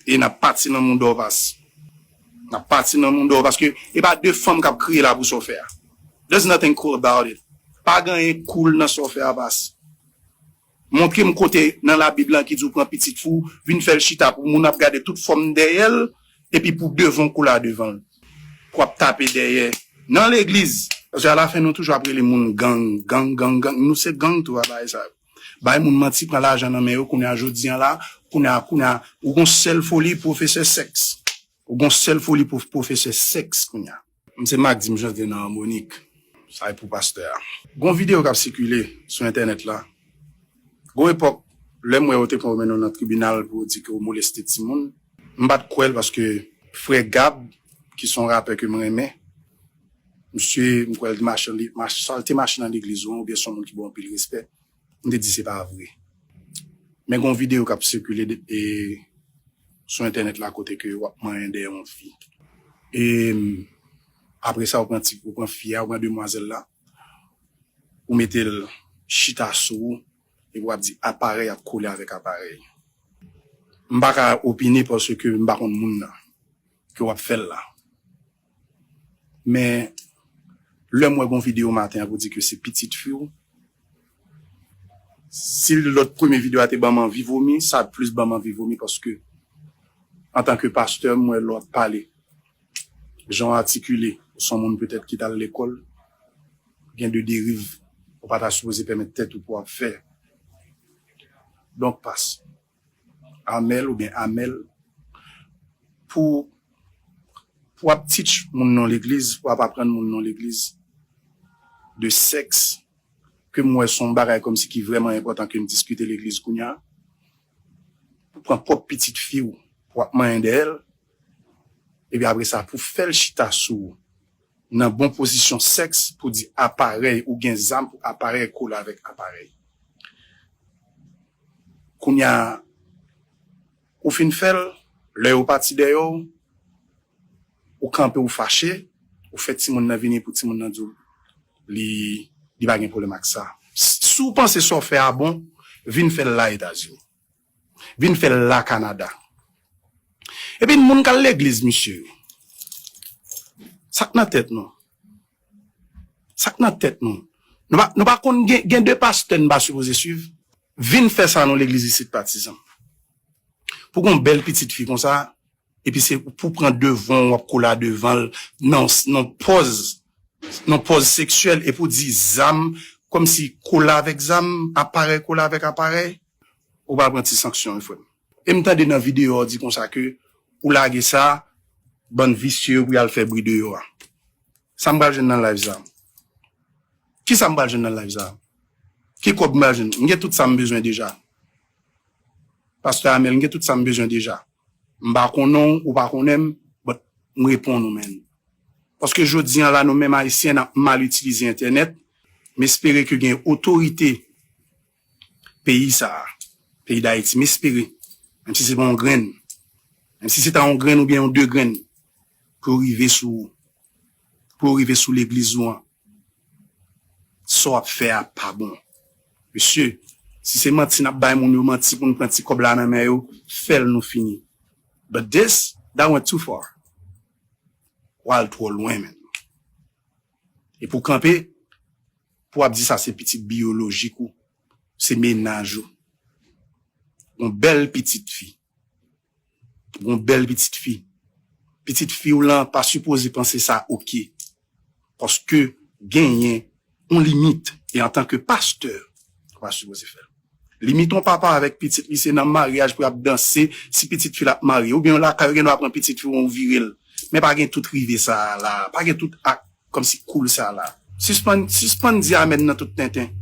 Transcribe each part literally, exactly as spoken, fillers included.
E n ap pati nan mouda w, pas. N ap pati nan mouda w, paske e pa de fanm k ap kriye la pou sa w fè a. There's nothing cool about it. Pa gen anyen cool nan sa w fè a, pas. Montre m kote nan Labib lan ki di w pran pitit fi w, vin fè l chita pou moun ap gade tout fòm dèyè l, epi pou devan w koule a devan l. Pou ap tape dèyè. Nan legliz, paske alafen nou toujou ap rele moun gang, gang, gang, gang. Nou se gang tou a bagay sa yo. Bay moun manti, pran lajan nan men yo, kounye a jodi a la, kounye a, kounye a, ou gon sèl foli pwofesè sèks. Ou gon sèl foli pwof-, pwofesè sèks kounye a. M se Magdim Jandé nan Armonik. Sa e pou pastè a. Gon videyo k ap sikile sou entènèt la. Gon epòk, lè m wè yo te pran w mennen w nan tribinal pou yo di ke w moleste timoun, m pa t kwè l paske frè Gab, ki se yon rapè ke m renmen, misye, m kwè l te mache, li, mach-, sa l te mache nan legliz ou, oubyen se yon moun ki ba w anpil respè. M te di se pa vre. Men gon videyo k ap sikile de, e, sou entènèt la kote ke w ap manyen dèyè yon fi. E, apre sa, ou pran ti, ou pran fi a, ou pran demwazèl la, ou mete l chita sou ou, epi w ap di aparèy ap kole avèk aparèy. M pa ka opine paske m pa konn moun nan ke w ap fè l la. Men, lè m wè gon videyo maten an pou di ke se pitit fi w, si lòt premye videyo a te ban m anvi vomi, sa plis ban m anvi vomi paske, antanke pastè, m wè lè w ap pale, jan w atikile, ou se yon moun petèt ki t al lekòl, gen de deriv ou pa ta sipoze pèmèt tèt ou pou w ap fè. Donk, pas. Amèl oubyen Amèl, pou, pou ap teach moun nan legliz, pou ap aprann moun nan legliz de sèks, ke m wè se yon bagay kòmsi ki vrèman enpòtan ke m diskite legliz kounye a, pou pran pwòp pitit fi w, pou ap manyen dèyè l, epi apre sa, pou fè l chita sou ou, nan bon pozisyon sèks, pou di aparèy, ou gen zam pou aparèy kole avèk aparèy. Kounye a, ou fin fè l, lè yo pati dèyè w, ou kanpe, ou fache, ou fè timoun nan vini pou timoun nan di w li, li pa gen pwoblèm ak sa. Si w panse sa w fè a bon, vin fè l la Etazini. Vin fè l la Kanada. Epi moun k al legliz, misye. Sa k nan tèt nou? Sa k nan tèt nou? Nou pa, nou pa konn gen, gen de pastè n pa sipoze swiv? Vin fè sa nan legliz isit, patizan. Pou gon bèl pitit fi konsa, epi se pou pran devan w, w ap kole a devan l, nan, nan pòz, nan pòz seksyèl, epi w di zam, kòmsi kole avèk zam, aparèy kole avèk aparèy, ou pral pran ti sanksyon, wi, frè m. E m tande nan videyo a w di konsa ke ou lage sa, bann visye yo pou y al fè bri deyò a. Sa m pral jwenn nan live sa? Kisa m pral jwenn nan live sa? Ki kòb m pral jwenn? M gen tout sa m bezwen deja. Pastè Amèl, m gen tout sa m bezwen deja. M pa konnen w, ou pa konnen m, but m reponn ou, man. Paske jodi a la, nou menm Ayisyen, n ap mal itilize entènèt. M espere ke gen otorite peyi sa a, peyi Dayiti, m espere, menm si se pa yon grenn, menm si se ta yon grenn oubyen yon de grenn, pou yo rive sou, pou yo rive sou legliz ou an, sa w ap fè a pa bon. Mesye, si se manti n ap bay moun yo manti pou n pran ti kòb la nan men yo, fè l nou fini. But this, that went too far. W al twò lwen, man. E pou kanpe, pou w ap di sa se pitit biyolojik ou, se mennaj ou. Yon bèl pitit fi. Yon bèl pitit fi. Pitit fi w lan pa sipoze panse sa oke. Paske genyen yon limit. E antanke pastè, ou pa sipoze fè l. Limit yon papa avèk pitit li, se nan maryaj pou y ap danse, si pitit fi l ap marye. Oubyen lakay ou gen dwa pran pitit fi w, ou vire l. Men pa gen tout rive sa a la. Pa gen tout ak kòmsi cool sa la. Sispann, sispann di amèn nan tout tenten.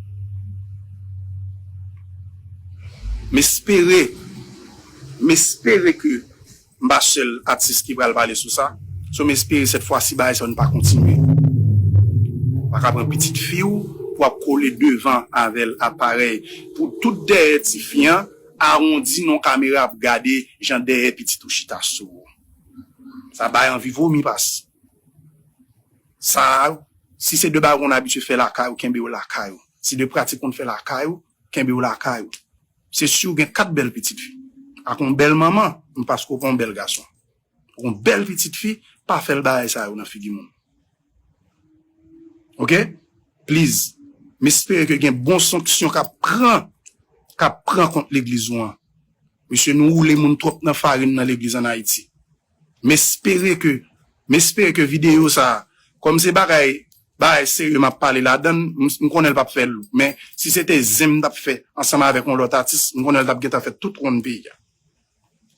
M espere, m espere ke m pa sèl atis ki pral pale sou sa. So, m espere sèt fwa si bagay sa yo n pa kontinye. Pa ka pran pitit fi w pou ap kole devan avè l aparèy. Pou tout dèyè tifi an awondi nan kamera ap gade jan dèyè pitit ou chita sou ou. Sa bay anvi vomi pas. Sa, si se de bagay ou konn abitye fè lakay ou, kenbe yo lakay ou. Si de pratik ou konn fè lakay ou, kenbe yo lakay ou. Se si w gen kat bèl pitit fi. ak yon bèl manman, m paske w pa yon bèl gason. Ou yon bèl pitit fi, pa fè l bagay sa yo nan figi moun. Oke? Please. M espere ke gen bon sanksyon k ap pran, k ap pran kont legliz ou an. Mesye, nou woule moun twòp nan farin nan legliz ann Ayiti. M espere ke, m espere ke videyo sa a, kòm se bagay, bagay serye m ap pale ladan l, m, m konnen l p ap fè l. Men, si se te zen m t ap fè ansanm avèk yon lòt atis, m konnen l t ap gentan fè tout wonn peyi a.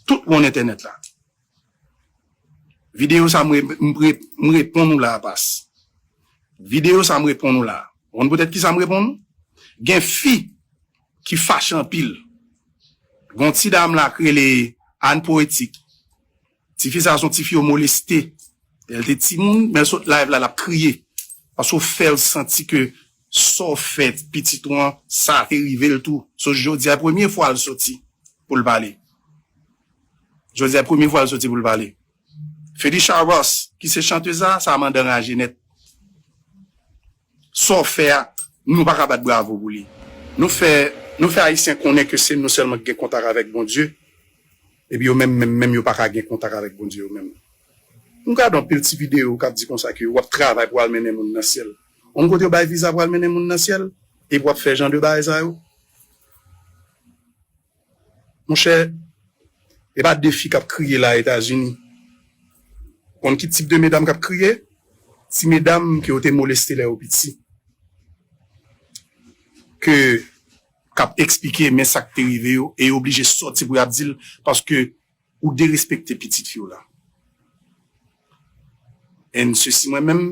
Tout wonn entènèt la. Videyo sa m re-, m re-, m reponn ou la, Pas. Videyo sa m reponn ou la. Ou konn poutèt ki sa m reponn ou? Gen fi ki fache anpil. Gon ti dam la k rele Anne Poetic. Tifi sa se yon tifi yo moleste. Lè l te timoun, men l sot live la, l ap kriye. Paske w fè l santi ke sa w fè pitit ou an, sa te rive l tou. So, jodi a, premye fwa l soti pou l pale. Jodi a, premye fwa l soti pou l pale. Felicia Ross, ki se chantez la, sa mandan raje nèt. Sa w fè a, nou pa ka bat bravo pou li. Nou fè, nou fè Ayisyen konnen ke se nou sèlman ki gen kontak avèk Bondye, epi yo menm, menm, menm yo pa ka gen kontak avèk Bondye yo menm. M gade anpil ti videyo k ap di konsa ke w ap travay pou al mennen moun nan syèl. Yon kote yo bay viza pou al mennen moun nan syèl, epi w ap fè jan de bagay sa yo. Monchè, e pa de fi k ap kriye la Etazini. Konn ki tip de medam k ap kriye? Ti medam ke yo te moleste lè yo piti. Ke k ap eksplike men sa k te rive yo, e yo oblije sòti pou y ap di l, paske ou derespekte pitit fi w la. And sesi mwen menm,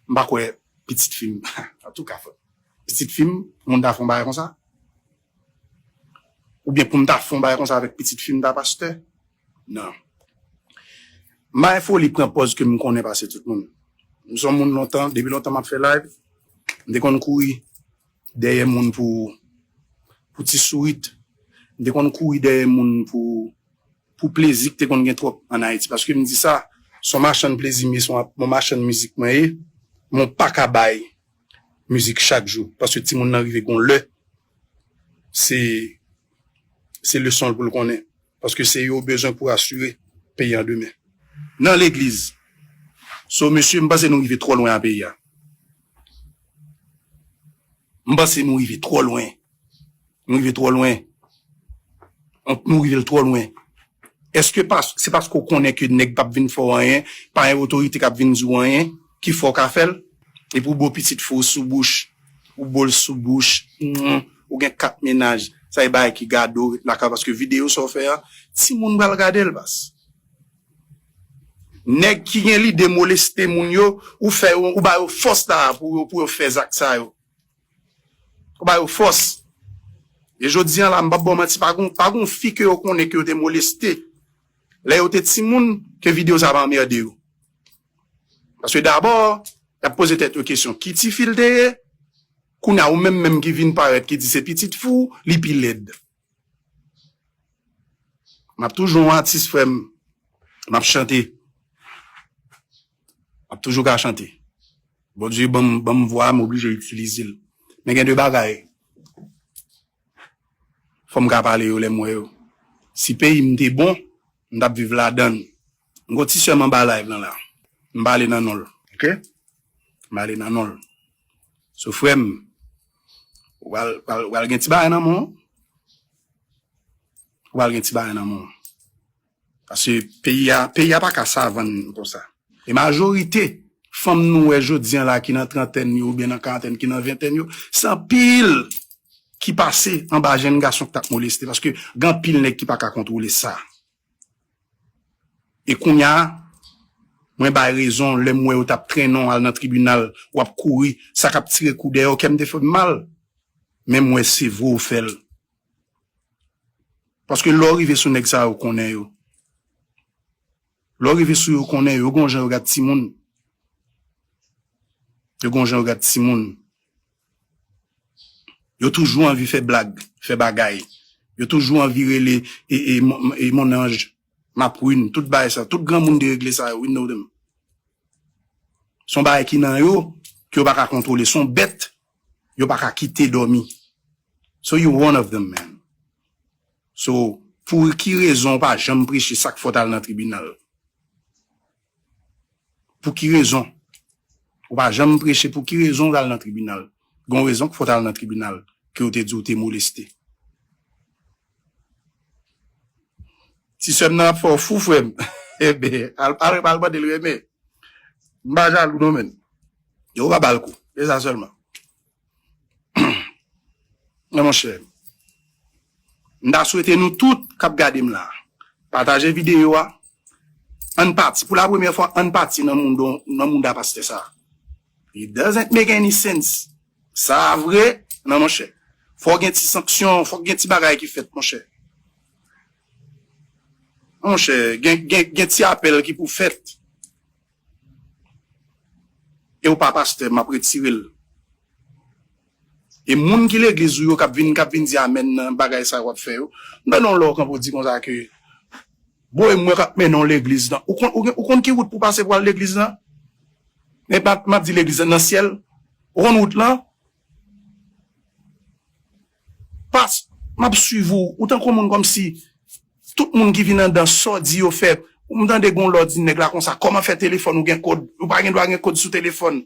m pa kwè pitit fi m, antouka, fò, pitit fi m, moun ta fè yon bagay konsa? Oubyen pou m ta fè yon bagay konsa avèk pitit fi m ta pastè? Non. M pa gen foli pran pòz ke m konnen pase tout moun. M se yon moun lontan, depi lontan m ap fè live, m te konn kouri dèyè moun pou, pou ti sourit. M te konn kouri dèyè moun pou, pou plezi ki te konn gen twòp ann Ayiti. Paske m di sa, se yon machann plezi m ye, se yon, yon machann mizik mwen ye, men w pa ka bay mizik chak jou. Paske timoun nan rive gon lè, se, se leson l pou l konnen. Paske se yo w bezwen pou asire peyi an demen. Nan legliz. So, mesye, m panse nou rive twò lwen a peyi a. M panse nou rive twò lwen. Nou rive twò lwen. Nou rive l twò lwen. Èske pas-, se paske w konnen ke nèg p ap vin fè w anyen, pa gen otorite k ap vin di w anyen, ki fè w ka fè l? Epi w bo pitit fi w sou bouch, ou bo l sou bouch, mm, ou gen kat mennaj, sa e bagay ki gade w ret lakay w, paske videyo sa w fè a, timoun pral gade l, baz. Nèg ki gen lide moleste moun yo, ou fè yo, ou ba yo fòs la pou yo, pou yo fè zak sa yo. Ou ba yo fòs. E jodi a la, m p ap ba w manti, pa gon, pa gon fi ke yo konnen ke yo te moleste lè yo te timoun, ke videyo sa pa anmède yo. Paske dabò, y ap poze tèt yo kesyon, ki tifi l te ye? Kounye a, ou menm menm ki vin parèt, ki di se pitit fi w, li pi lèd. M ap toujou yon atis, frè m. M ap chante. M ap toujou ka chante. Bondye ban m, ban m vwa, m oblije itilize l. Men gen de bagay, fò m ka pale yo lè m wè yo. Si peyi m te bon, m t ap viv ladan l. M gon ti sè m anba live lan la. M pale nan non l. Oke? M pale nan non l. So, frè m, ou pral, pral, pral gen ti bagay nan men w. Ou pral gen ti bagay nan men w. Paske peyi a, peyi a pa ka savann konsa. E majorite fanm nou wè jodi a la ki nan trantèn yo oubyen nan karantèn, ki nan ventèn yo, se anpil ki pase anba jèn gason ki t ap moleste, paske gen anpil nèg ki pa ka kontwole sa. E kounye a, mwen bay rezon lè m wè yo t ap trennen w al nan tribinal, w ap kouri, sa k ap tire kou dèyè w, kè m te fè m mal. Men m wè se vre w fè l. Paske lè w rive sou nèg sa yo, konnen yo. Lè w rive sou yo, konnen yo, yo gon jan yo gad timoun. Yo gon jan yo gad timoun. Yo toujou anvi fè blag, fè bagay. Yo toujou anvi rele e, e, mon, e, mon anj, Maprine, tout bagay sa, tout granmoun deregle sa yo, we know them. Se yon bagay ki nan yo, ke yo pa ka kontwole. Se yon bèt, yo pa ka kite dòmi. So you one of them, man. So, Pou ki rezon w pa janm preche sa k fè w t al nan tribinal? Pou ki rezon? Ou pa janm preche, pou ki rezon w t al nan tribinal? Gen yon rezon k fè w t al nan tribinal, ke yo te di w te moleste. Ti sè m nan ap fè w fou, frè m. Enben, al, al, al mande l renmen. M pa jalou non, menn. Yo pa ba l kou. Se sa sèlman. Men monchè, m ta swete nou tout k ap gade m la, pataje videyo a. Ann pati, pou la premyè fwa, ann pati nan mouda, nan mouda pastè sa. It doesn't make any sense. Sa vre, non, monchè. Fò gen ti sanksyon, fò gen ti bagay ki fèt, monchè. Monchè, gen, gen, gen ti apèl ki pou fèt. E w pa pastè, m ap retire l. E moun ki legliz ou yo k ap vin, k ap vin di amèn nan bagay sa yo w ap fè yo, m tande yon lè w kanpe w di konsa ke, bon, e mwen k ap mennen w legliz lan. Ou konn, ou, ou konn ki wout pou w pase pou w al legliz lan? Men m ap, m ap di legliz lan nan syèl. Ou konn wout lan? Pas, m ap swiv ou, ou tankou moun kòmsi tout moun ki vin anndan sa w di yo fè, m tande gen yon lè w di nèg la konsa, kòman fè telefòn ou gen kòd, ou pa gen dwa gen kòd sou telefòn.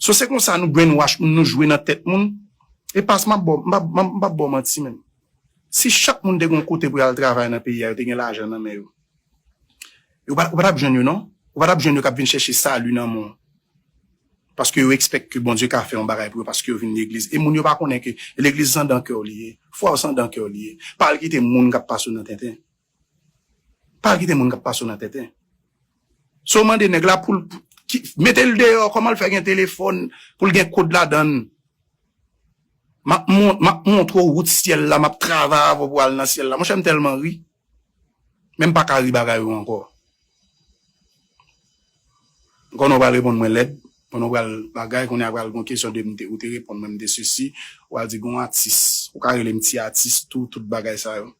So se konsa nou brainwash moun, nou jwe nan tèt moun. E pas m ap ba w, m p ap, m p ap, m p ap ba w manti menm. Si chak moun te gen yon kote pou y al travay nan peyi a, yo te gen lajan nan men yo. Ou pa, ou pa t ap jwenn yo non. Ou pa t ap jwenn yo k ap vin chèche sali nan men w. Paske yo expect ke Bondye ka fè yon bagay pou yo paske yo vin legliz. E moun yo pa konnen ke legliz se anndan kè w li ye. Fwa w se anndan kè w li ye. Pa al kite moun k ap pase w nan tenten. Pa al kite moun k ap pase w nan tenten. So w mande nèg la pou l, pou, ki, mete l deyò, kòman l fè gen telefòn, pou l gen kòd ladan l. M ap mon-, m ap montre w wout syèl la, m ap travay avè w pou w al nan syèl la. Monchè, m tèlman ri. Men m pa ka ri bagay yo ankò. Konnen w pral reponn mwen lèd, konnen w pral bagay, konnen a pral gon kesyon de m te, ou te reponn mwen, m te sesi, w pral di gon atis, ou ka rele m ti atis tou, tout bagay sa yo.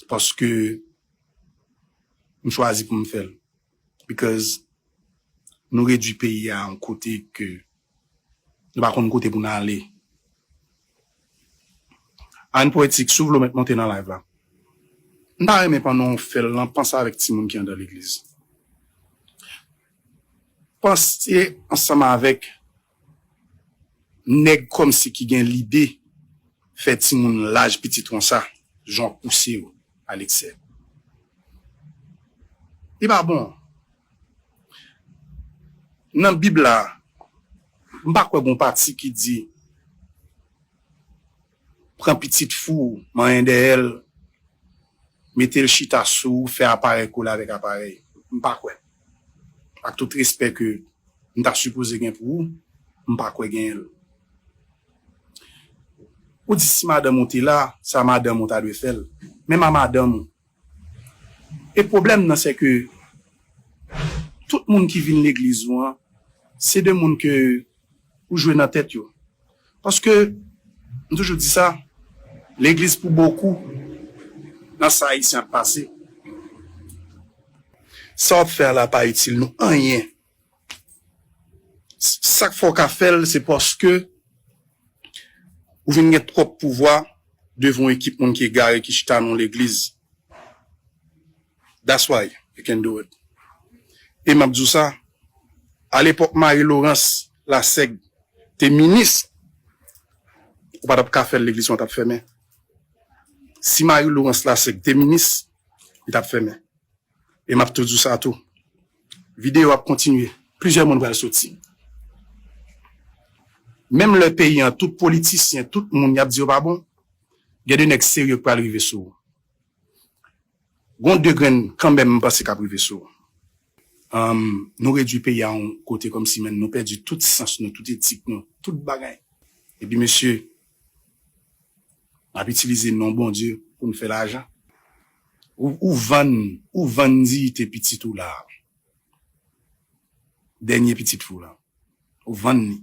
Paske m chwazi pou m fè l. Because nou redui peyi a yon kote ke nou pa konn kote pou n ale. Ann Poetik, si w vle w mèt monte nan live la. M ta renmen pandan w fè l lan, panse avèk timoun ki anndan legliz. Panse ansanm avèk nèg kòmsi ki gen lide fè timoun laj pitit konsa, jan w pouse yo, Alexè. Li pa bon. Nan Bib la, m pa kwè gon pati ki di, pran pitit fi w, manyen dèyè l, mete l chita sou ou, fè aparèy kole avèk aparèy. M pa kwè. Ak tout respè ke m ta sipoze gen pou ou, m pa kwè genyen l. Ou di si madanm ou te la, sa madanm ou ta dwe fè l. Menm a madanm ou. E pwoblèm nan, se ke tout moun ki vin legliz ou an, se de moun ke ou jwe nan tèt yo. Paske, m toujou di sa, legliz pou bokou nan sa Ayisyen ap pase. Sa w ap fè a la pa itil nou anyen. S-, sa k fè w ka fè l, se paske ou vin gen twòp pouvwa devan yon ekip moun ki egare ki chita nan yon legliz. That's why you can do it. E m ap di w sa, alepòk Marie Laurence Lasègue te minis, ou pa t ap ka fè l, legliz ou an t ap fèmen. Si Marie Laurence Lasègue te minis, li t ap fèmen. E m ap tou di w sa tou. Videyo ap kontinye. Plizyè moun pral soti. Menm lè peyi an, tout politisyen, tout moun, y ap di yo pa bon, gen de nèg serye k pral rive sou ou. Gon de grenn kanmenm m panse k ap rive sou ou. Anm, nou redui peyi a yon kote kòmsi, menn, nou pèdi tout sans nou, tout etik nou, tout bagay. Epi, mesye, n ap itilize non Bondye pou n fè lajan. Ou, ou vann, ou vann diyite pitit ou la. Dènye pitit fi w la. Ou vann li.